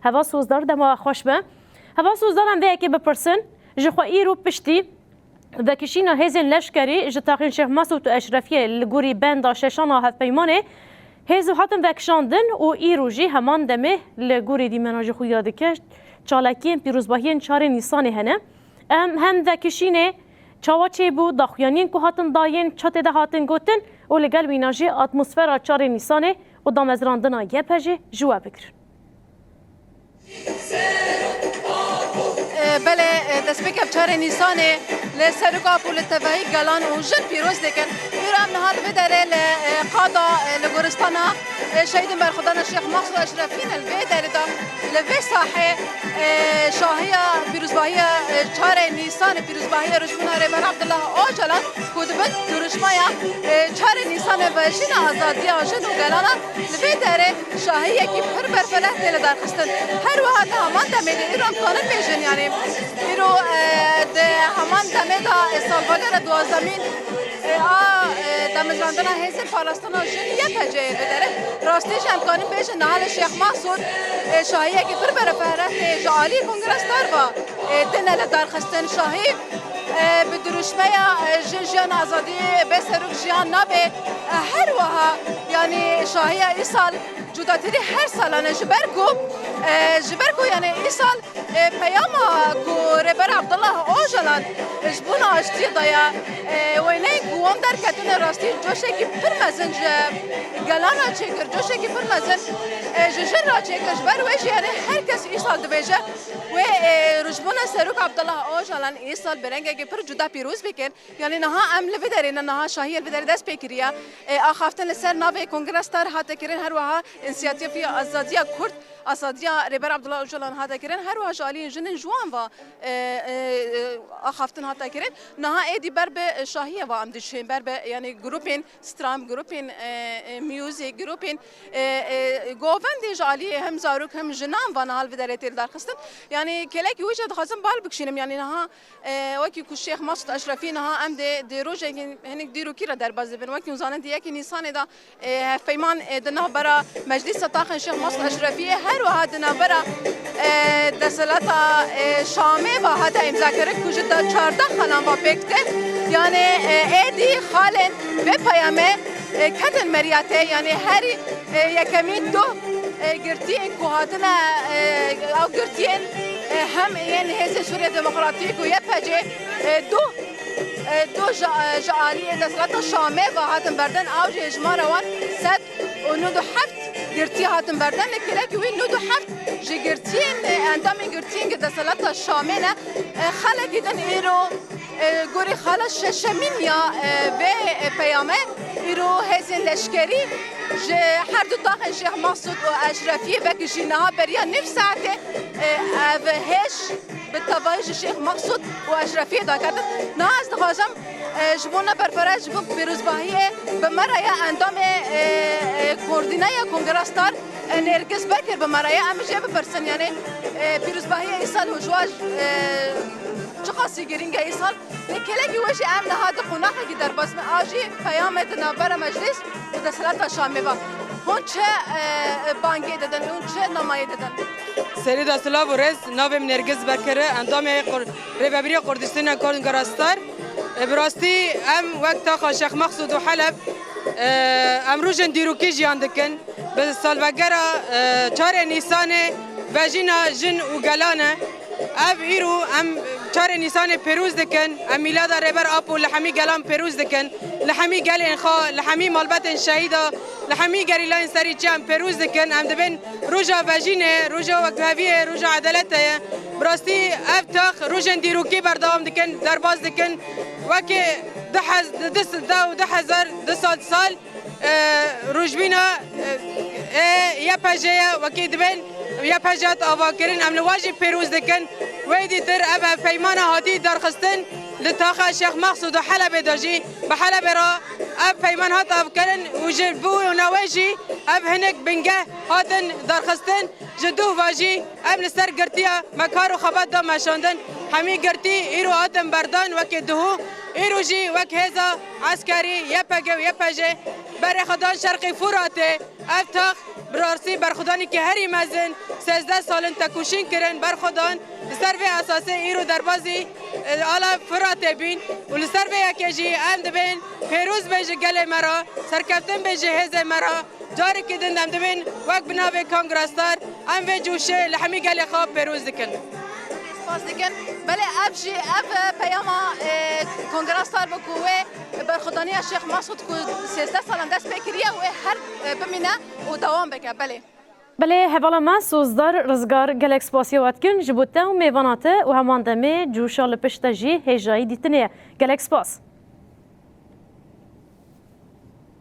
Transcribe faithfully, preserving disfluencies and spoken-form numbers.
Heva Sozdar, dema we xweş be. Heva Sozdar, em vê yekê bipirsin. Ji xwe îro piştî vekişîna hêzên leşkerî ji taxên Şêx Mesûd û Eşrefiyê li gorî benda şeşan a hevpeymanê, hêz û hatin vekişandin û îro jî heman demê li gorî dîmena ji xwe ya dike çalakiyên pîrozbahiyên çarê Nîsanê hene. Em hem vekişînê çawa çêbû, daxuyaniyên ku hatin dayên, çi tê de hatin gotin û li gel wîna jî atmosfera çarê Nîsanê û damezrandina Y P G ji we bigirin. E, belê, e, destpêk ev çarê Nîsanê li Serok Apo li tevahî gelan û jin pîroz dikin. Îro em niha li vê derê li, e, qada, e, li goristana, e, şehîdên berxwedana Şêx Mesûd Eşrefî ne. Li vê derê de, li vê sahê, e, şahiya pîrozbahiya, e, çarê Nîsanê, pîrozbahiya rojbûna Rêber Abdullah Ocalan ku dibin duruşmaya, e, çarê Nîsanê vejîna azadiya jin û gelana, li vê derê şahiyekî pir berfireh tê lidarxistin. Her wiha di heman demê de îro em kanin bêjin, yanî îro, e, di heman demê de, e, salvegera duwazdemîn, e, a, e, damezrandina hêzên parastina jin Y P G yê li vê derê. Rastî jî em kanin bêjin niha li Şêx Mesûd, e, şahiyekî pir berfireh tê ji alî Kongre Star ve, e, têne lidarxistin. Şahî, e, bi duruşmeya, e, Jin, Jiyan, Azadî, Bê Serok Jiyan Nabe, e, her wiha, yanî şahiya îsal cudatirî her salan e, ji ber ku, e, ji ber ku, yanî îsal, e, peyama ku Rêber Abdullah Ocalan ji bona aştiyê daye, e, wêneyên ku wan derketine rastî coşekî pir mezin ji gelan re çêkir, coşekî pir mezin, e, ji jin re çêkir. Ji ber wê jî, yanî her kes îsal dibêje, wê, e, rojbûna Serok Abdullah Ocalan îsal bi rengekî pir cuda pîroz bikin. Yanî niha em li vê derê ne, niha şahiyê li vê derê dest pê kiriye. E, axaftin li ser navê Kongre Star hate kirin, her wiha Însiyatîfa Azadiya Kurd, Azadiya Rêber Abdullah Ocalan hate kirin, her wiha ji aliyên jinên ji wan ve, e, e, e, axaftin hate kirin. Niha êdî ber bi şahiyê ve em diçin, ber bi, yanî grûpên stram, grûpên, e, e, muzîk, grûpên, e, e, govendê ji aliyê hem zarok hem jinan ve niha li vê derê tê lidarxistin. Yanî kêlekî wê jî dixwazim bal bikişînim. Yanî niha, e, wekî ku Şêx Mesûd Eşrefî niha em dê di rojekî hinek dîrokî re derbas dibin. Wekî hûn zanin di yekê Nîsanê de, e, hevpeyman, e, di navbera Meclîsa Taxên Şêx Mesûd Eşrefiyê, her wiha di navbera, e, desthilata, e, Şamê ve hate îmzakirin ku ji de çardeh xalan ve pêk tê. Yanî, e, êdî xalên vê peyamê, e, ketin meriyatê, yanî herî, e, yekemîn du, e, girtiyên ku hatine, e, ew girtiyên, e, hem yên Hêzên Sûriya Demokratîk û Y P G, e, du, e, du ji, e, ji aliyê desthilata Şamê ve hatin berdin, ew jî hejmara wan sed û nod û heft girtî hatin berdin. Li kêlekî wî nod û heft ji girtiyên, e, endamên girtiyên desthilata Şamê ne. E, xalekî din îro, e, gorî xala şeşemîn ya, e, vê, e, peyame, îro hêzên leşkerî ji her du taxên Şêx Mesûd û Eşrefiyê vekî jî niha beriya nîv saetê, e, ev hêj bi tevayî ji Şêx Mesûd û Eşrefiyê daketin. Niha ez dixwazim, e, ji bo ne berfireh, ji bo pîrozbahiyê bi me re ya endamê, e, e, koordîneya Kongreya Star, e, Nêrgiz Bekir bi me re ya. Em jê bipirsin, yanî, e, pîrozbahiyê îsal û ji we, e, çiqasî girîng e îsal. Lê kêlekî wê jî em niha di qonaxekî derbas bin. A jî peyamê di navbera meclîs û desthilata Şamê ve. Hûn çi, e, bangê didin? Hûn çi namayê didin? Serî de silav û rêz, navê min Nêrgiz Bekir e, endamê Qur-, Rêvebiriya Kurdistana Kongreya Star. E, bi rastî em wek taxa Şêx Mesûd û Heleb, e, em rojên dîrokî jiyan dikin. Bi salvegera, e, çarê Nîsanê vejîna jin û gelan e. Ev îro em çarê Nîsanê pêroz dikin. Em mîlada Rêber Apo li hemî gelan pêroz dikin. Li hemî gelên xwe, li hemî malbetên şehîda, li hemî gerîlayên serî çi em pêroz dikin. Em dibên roja vejînê, roja wekheviyê, roja edaletê ye. Bi rastî ev tax rojên dîrokî berdewam dikin, derbas dikin. Wekî du hez-, du, du, du hezar, du sal, sal, e, rojbîna, e, e, Y P G ye, wekî dibên Y P G hat avakirin, em li we jî pêroz dikin. Wê dîtir ev hevpeymana hatî derxistin li taxa Şêx Mesûd û Helebê de jî, bi Helebê re ev peyman hat avkirin û ji bo wê jî ev hinek bingeh hatin derxistin. Ji duh ve jî em li ser girtiya me kar û xebat da meşandin. Hemî girtî îro hatin berdan wekî duhû. Îro jî wek hêza eskerî Y P G û Y P J berê xwe dan Şerqî Furatê. Ev tax bi rastî berxwedanekî herî mezin Sêzdeh sal in tekoşîn kirin, berxwedan, li ser vê esasê îro derbazî, e, ala Firatê bîn û li ser vê yekê jî em dibên pêroz be ji gelê me re, serkeftin be ji hêzê me re. Carekî din em dibên wek bi navê Kongrestar, em vê coşê li hemî gelê xwe pêroz dikin. Spas dikin. Belê ev jî, ev, e, peyama, e, Kongrestar be ku wê berxwedaniya Şêx Mesûd ku sêzdeh salan dest pê kiriye, wê her, e, bimîne û dewam bike. Belê. Belê, hevala me Sozdar Rizgar, gelek spasiya we dikin ji bo te û mêvana te û heman demê coşa li pişt te jî hêjayî dîtinê ye. Gelek spas.